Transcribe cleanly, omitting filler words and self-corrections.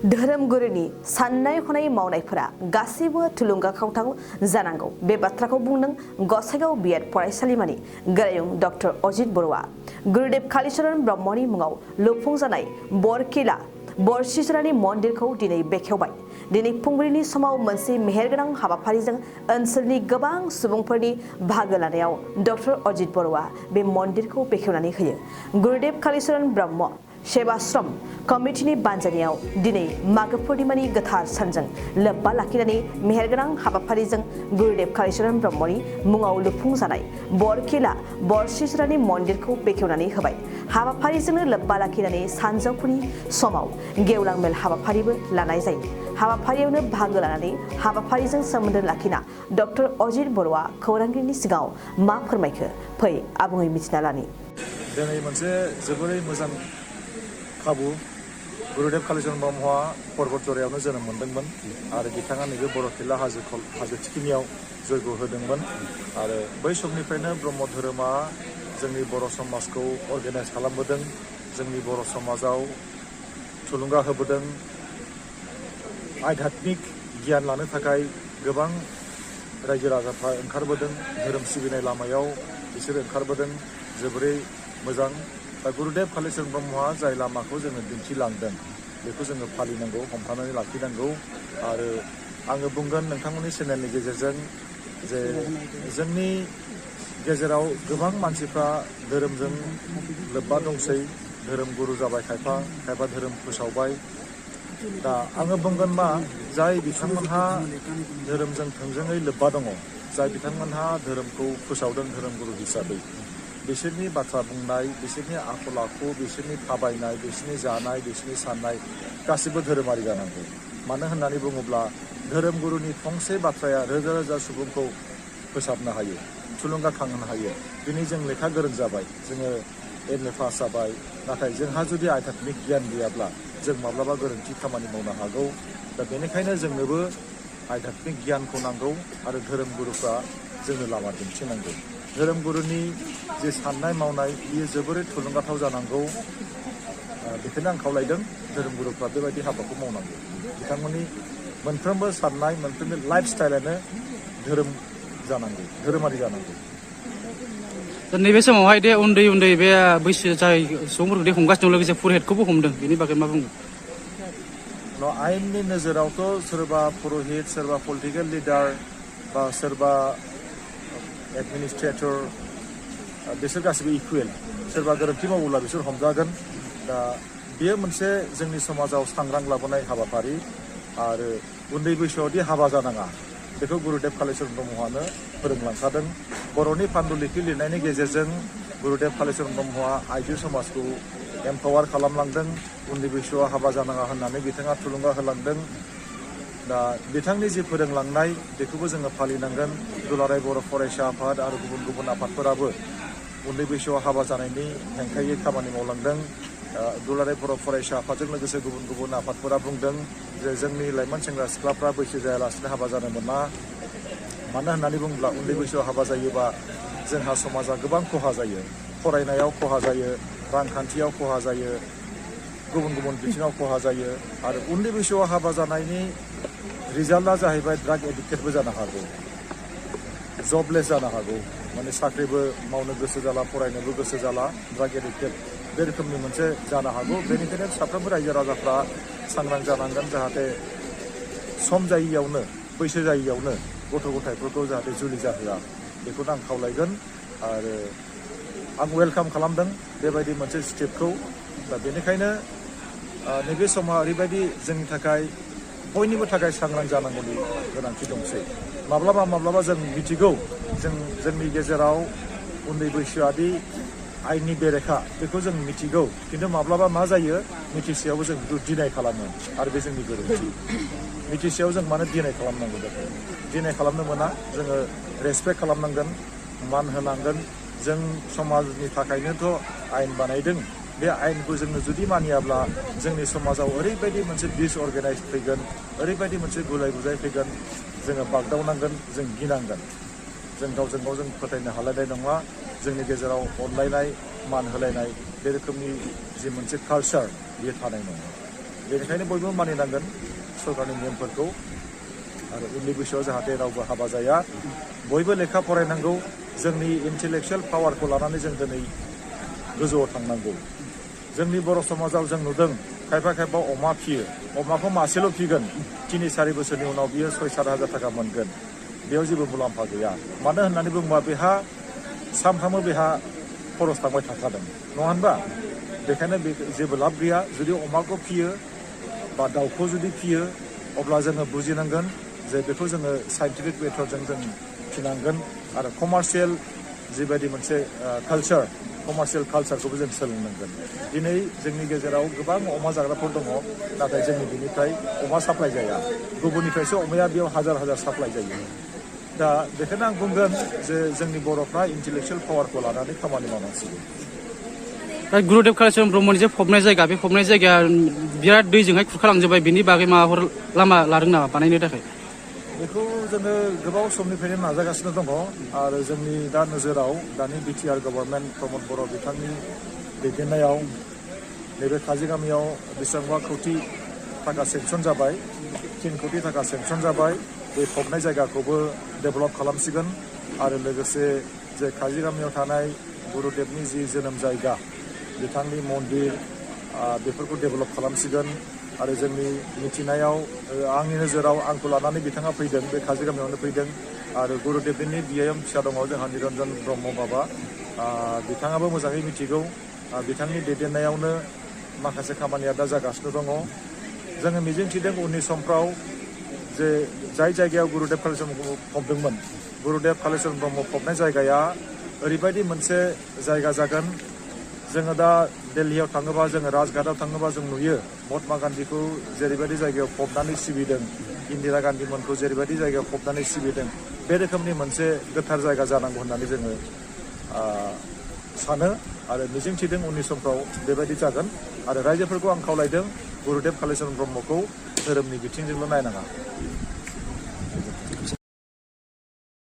धोरोमगुरुनि साननाय हनाय मावनायफोरा गासैबो थुलुंगाखांथाव जानांगौ बे बाथ्राखौ बुंदों गसाइगाव बिएड फरायसालिमानि गोरायुं डॉक्टर अजित बरुवा। गुरुदेव कालीचरण ब्रह्मनि मुङाव लुफुंजानाय बरकिला बरसिजरानि मन्दिरखौ दिनै बेखेवबाय। दिनै फुंबिलिनि समाव मोनसे मेहेरगोनां हाबाफारिजों ओनसोलनि गोबां सुबुंफोरनि बाहागो लानायाव डॉक्टर अजित बरुवा बे मन्दिरखौ बेखेवनानै होयो। गुरुदेव कालीचरण ब्रह्म सेवाश्रम कमिटिनि बानजायनायाव दिनै मागो पूर्णिमानि गोथार सानजों लोब्बा लाखिनानै मेहेरगोनां हाबाफारिजों गुरुदेव कालीचरण ब्रह्मनि मुङाव लुफुंजानाय बरकिला बरसिजरानि मन्दिरखौ बेखेवनानै होबाय। हाबाफारिजोंनो लोब्बा लाखिनानै सानजौफुनि समाव गेवलां मेल हाबाफारिबो लानाय जायो। हाबाफारियावनो बाहागो लानानै हाबाफारिजों सोमोन्दो लाखिना डॉक्टर अजित बरुवा खौरांगिरिनि सिगाङाव मा फोरमायखो फै आबुङै मिथिना लानि। दिनै मोनसे जोबोरै मोजां खाबु गुरुदेव कालीचरण ब्रह्मआ पर्बत जरायावनो जोनोम मोन्दोंमोन आरो बिथाङा नैबे बरकिला हाजो थिखिनियाव जयग' होदोंमोन आरो बै समनिफ्रायनो ब्रह्म धोरोमा जोंनि बर' समाजखौ अर्गेनाइज खालामबोदों, जोंनि बर' समाजाव थुलुंगा होबोदों। आध्यात्मिक गियान लानो थाखाय गोबां रायजो राजाफ्रा ओंखारबोदों, धोरोम सिबिनाय लामायाव बिसोरो ओंखारबोदों। जोबोरै मोजां। दा गुरुदेव कालीचरण ब्रह्मआ जाय लामाखौ जोङो दिन्थिलांदों बेखौ जोङो फालिनांगौ, हमथानानै लाखिनांगौ। आरो आङो बुंगोन नोंथांमोननि चेनेलनि गेजेरजों जे जोंनि गेजेराव गोबां मानसिफ्रा धोरोमजों लोब्बा दंसै, धोरोम गुरु जाबाय, खायफा धोरोम फोसावबाय। दा आङो बुंगोन मा, जाय बिथांमोनहा धोरोमजों थोंजोङै लोब्बा दङ, जाय बिथांमोनहा धोरोमखौ फोसावदों धोरोम गुरु हिसाबै, बिसोरनि बाथ्रा बुंनाय, बिसोरनि आखल आखु, बिसोरनि थाबायनाय, बिसोरनि जानाय, बिसोरनि साननाय गासिबो धोरोमारि जानांगौ। मानो होननानै बुङोब्ला धोरोम गुरुनि फंसे बाथ्राया रोजा रोजा सुबुंखौ फोसाबनो हायो, थुलुंगाखांहोनो हायो। दिनै जों लेखा गोरों जाबाय, जोङो MA पास जाबाय, नाथाय जोंहा जुदि आध्यात्मिक गियान गैयाब्ला जों माब्लाबा गोरोन्थि खामानि मावनो हागौ। दा बेनिखायनो जोंनोबो आध्यात्मिक गियानखौ नांगौ आरो धोरोम गुरुफ्रा जोंनो लामा दिन्थिनांगौ। धोरोम गुरुनि जे साननाय मावनाय बियो जोबोरै थुलुंगाथाव जानांगौ। बेखौनो आं खावलायदों, धोरोम गुरुफ्रा बेबायदि हाबाखौ मावनांगौ। बिथांमोननि मोनफ्रोमबो साननाय, मोनफ्रोमबो लाइफ स्टाइलानो धोरोम जानांगौ, धोरोमारि जानांगौ। नैबे समावहाय दे उन्दै उन्दै बे बैसो जाय सुबुंफोरखौ दे हमगासिनो दं, लोगोसे पुर'हितखौबो हमदों, बेनि बागै मा बुंगोन? आयेननि नोजोरावथ' सोरबा पुर'हित, सोरबा पलिटिकेल लिडार बा सोरबा एडमिनिस्ट्रेटर बिसोर गासिबो इकुवेल। सोरबा गोरोन्थि मावोब्ला बिसोर हमजागोन। दा बेयो मोनसे जोंनि समाजाव सांग्रां लाबोनाय हाबाफारि। आरो उन्दै बैसोआवदि हाबा जानाङा बेखौ गुरुदेव कालीचरण ब्रह्मआनो फोरोंलांखादों। बर'नि पान्डुलिपि लिरनायनि गेजेरजों गुरुदेव कालीचरण ब्रह्मआ आइजो समाजखौ एम्पावार खालामलांदों। उन्दै बैसोआव हाबा जानाङा होननानै बिथाङा थुलुंगा होलांदों। दा बिथांनि जि फोरोंलांनाय बेखौबो जोङो फालिनांगोन। दुलाराय बर' फरायसा आफाद आरो गुबुन गुबुन आफादफोराबो उन्दै बैसोआव हाबा जानायनि हेंथायै खामानि मावलांदों। दुलाराय बर' फरायसा आफादजों लोगोसे गुबुन गुबुन आफादफोरा बुंदों जे जोंनि लाइमोन सेंग्रा सिख्लाफ्रा बैसो जायालासिनो हाबा जानो मोना। मानो होननानै बुङोब्ला उन्दै बैसोआव हाबा जायोबा जोंहा समाजा गोबां खहा जायो। फरायनायाव खहा जायो, रांखान्थियाव खहा जायो, गुबुन गुबुन बिथिङाव खहा जायो। आरो उन्दै बैसोआव हाबा जानायनि रिजाल्टआ जाहैबाय ड्राग एडिक्टेडबो जानो हागौ, जबलेस जानो हागौ। माने साख्रिबो मावनो गोसो जाला, फरायनोबो गोसो जाला, ड्राग एडिक्टेड बे रोखोमनि मोनसे जानो हागौ। बेनिखायनो साफ्रोमबो रायजो राजाफ्रा सांग्रां जानांगोन, जाहाथे सम जायियावनो, बैसो जायियावनो गथ' गथायफोरखौ जाहाथे जुलि जाहोआ, बेखौनो आं खावलायगोन। आरो आं वेलकाम खालामदों बेबायदि मोनसे स्टेपखौ। दा बेनिखायनो नैबे समा ओरैबायदि जोंनि थाखाय बयनिबो थाखाय सांग्रां जानांगौनि गोनांथि दंसै। माब्लाबा जों मिथिगौ जोंनि गेजेराव उन्दै बैसोआदि आयेननि बेरेखा बेखौ जों मिथिगौ, खिन्थु माब्लाबा मा जायो मिथिसेयावबो जों बेखौ डिनाय खालामो आरो बे जोंनि गोरोन्थि। मिथिसेयाव जों मानो डिनाय खालामनांगौ? बेखौ डिनाय खालामनो मोना। जोङो रेसपेक्ट खालामनांगोन, मान होनांगोन। जों समाजनि थाखायनोथ' आयेन बानायदों। बे आयेनखौ जोङो जुदि मानियाब्ला जोंनि समाजाव ओरैबायदि मोनसे डिसअर्गेनाइज फैगोन, ओरैबायदि मोनसे गुलाय गुजाय फैगोन, जोङो बागदावनांगोन, जों गिनांगोन। जों गावजों गाव जों फोथायनो हालायनाय नङा। जोंनि गेजेराव अनलायनाय, मान होलायनाय बे रोखोमनि जि मोनसे कालचार बेयो थानाय नङा। बेनिखायनो बयबो मानिनांगोन सरकारनि नेमफोरखौ आरो उन्दै बैसोआव जाहाथे रावबो हाबा जाया बयबो लेखा फरायनांगौ जोंनि इन्टेलेक्सुवेल पावारखौ लानानै जों दिनै गोजौआव थांनांगौ जोंनि बर' समाजाव जों नुदों खायफा खायफा अमा फियो अमाखौ मासेल' फिगोन 3-4 बोसोरनि उनाव बियो 6-7 हाजार थाखा मोनगोन बेयाव जेबो मुलाम्फा गैया मानो होननानै बुङोबा बेहा सानफ्रामबो बेहा खरस थांबाय थाखादों नङा होनबा बेखायनो बे जेबो लाब गैया जुदि अमाखौ फियो बा दाउखौ जुदि फियो अब्ला जोङो बुजिनांगोन जे बेखौ जोङो साइन्टिफिक मेथडजों जों फिनांगोन आरो कमार्शियेल जिबायदि मोनसे कमार्शियेल कालचारखौबो जों सोलोंनांगोन दिनै जोंनि गेजेराव गोबां अमा जाग्राफोर दङ नाथाय जोंनि बिनिफ्राय अमा साप्लाइ जाया गुबुननिफ्रायसो अमाया बेयाव हाजार साप्लाइ जायो दा बेखायनो आं बुंगोन जे जोंनि बर'फ्रा इन्टेलेक्सुवेल पावारखौ लानानै खामानि मावनांसिगौ गुरुदेव कालिचरन ब्रह्मनि जे फबनाय जायगा बे फबनाय जायगाया बिराद दैजोंहाय खुरखालांजोब्बाय बिनि बागै माबाफोर लामा लादों नामा बानायनो थाखाय बेखौ जोङो गोबाव समनिफ्रायनो नाजागासिनो दङ आरो जोंनि दा नोजोराव दानि बिटिआर गभर्नमेन्ट प्रमद बर' बिथांनि दैदेननायाव नैबे काजिगामियाव बेसेबांबा कौटि थाखा सेंसन जाबाय 3 कौटि थाखा सेंसन जाबाय बे फबनाय जायगाखौबो डेभेलप खालामसिगोन आरो लोगोसे जे काजिगामियाव थानाय गुरुदेबनि जि जोनोम जायगा बिथांनि मन्दिर बेफोरखौ डेभेलप खालामसिगोन आरो जोंनि मिथिनायाव आंनि नोजोराव आंखौ लानानै बिथाङा फैदों बे काजिगामियावनो फैदों आरो गुरुदेबनि बियायं फिसा दङ जोंहा निरन्जन ब्रह्म बाबा बिथाङाबो मोजाङै मिथिगौ बिथांनि दैदेननायावनो माखासे खामानिया दा जागासिनो दङ जोङो मिजिंथिदों उननि समफ्राव जे जाय जायगायाव गुरुदेब कालिचरन ब्रह्म फबदोंमोन गुरुदेब कालिचरन ब्रह्म फबनाय जायगाया ओरैबायदि मोनसे जायगा जागोन जोङो दा दिल्लीयाव थाङोबा जोङो राजघाटआव थाङोबा जों नुयो महात्मा गान्धीखौ जेरैबायदि जायगायाव फबनानै सिबिदों इन्दिरा गान्धीमोनखौ जेरैबायदि जायगायाव फबनानै सिबिदों बे रोखोमनि मोनसे गोथार जायगा जानांगौ होननानै जोङो सानो आरो मिजिंथिदों उननि समफ्राव बेबायदि जागोन आरो रायजोफोरखौ आं खावलायदों गुरुदेब कालिचरन ब्रह्मखौ धोरोमनि बिथिंजोंल' नायनाङा